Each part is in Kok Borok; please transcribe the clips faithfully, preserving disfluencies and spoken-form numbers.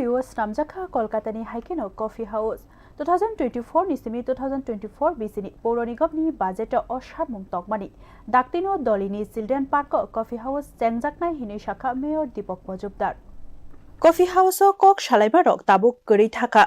O swnamjak kha Kolkatani hai kheno Coffee House. Two thousand twenty-four ni simi two thousand twenty-four bisini Poro Nigomni budget o samung tongmani daktino Dolini Children Park o Coffee House chengjaknai hinwi sakha Mayor Deepak Majumdar. Coffee House o kok salaimarok tabuk kwrwi thakha.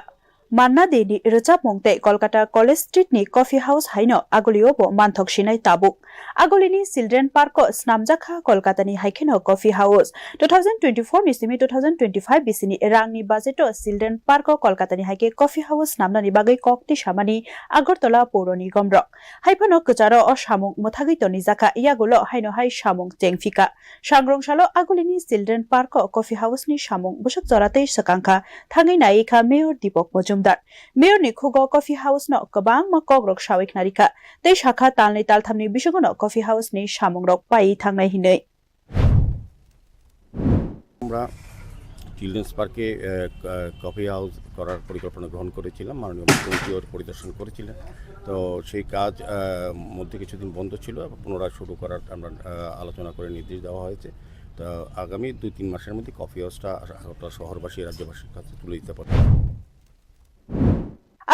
Manna Dey ni rwchapmung tei Kolkata College Street ni Coffee House haino agulio bo manthok sinai tabuk. Agulini Children Park o swnamjak kha Kolkatani hai kheno Coffee House. Two thousand twenty-four ni simi two thousand twenty-five bisini rangni budget o Children Park o Kolkatani hai khe Coffee House swnamnani bagwi kok tisamani Agartala Poro Nigom rok. Hai phano kwcharo o samung mwthagwi tonijak kha, yagulo haino hai samung chengphika. Sangrong salo agulini Children Park o Coffee House ni samung bwswk jora tei swkang kha, thangwi nai kha Mayor Deepak Majumdar. Mayor ni khugo Coffee House no kwbangma kokrok sawi khnarikha tei sakha talnwi talthamni bisingo no Coffee House ni samung rok pai thangnai hinwi. আমরা চিলড্রেন্স পার্কে coffee house করার পরিকল্পনা গ্রহণ করেছিলাম, মাননীয় মুখ্যমন্ত্রীও পরিদর্শন করেছিলেন। তো সেই কাজ আহ, মধ্যে কিছুদিন বন্ধ ছিল, আবার পুনরায় শুরু করার আমরা আহ, আলোচনা করে নির্দেশ দেওয়া হয়েছে। তো আগামী দুই তিন মাসের মধ্যে কফি হাউসটা আগরতলা শহরবাসী, রাজ্যবাসীর কাছে তুলে দিতে পারবো।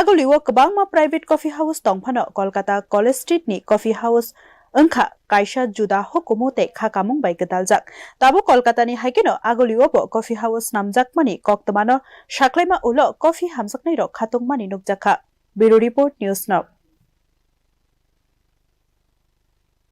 Agulio kwbangma private coffee house tong phano Kolkata College Street ni coffee house wngkha kaisa juda hukumu tei khakamung bai gwdaljak. Tabuk Kolkatani hai kheno agulio bo coffee house swnamjakmani koktwmano saklaima ulo coffee hamjaknairok khatungmani nukjakha. Bureau Report, News Now.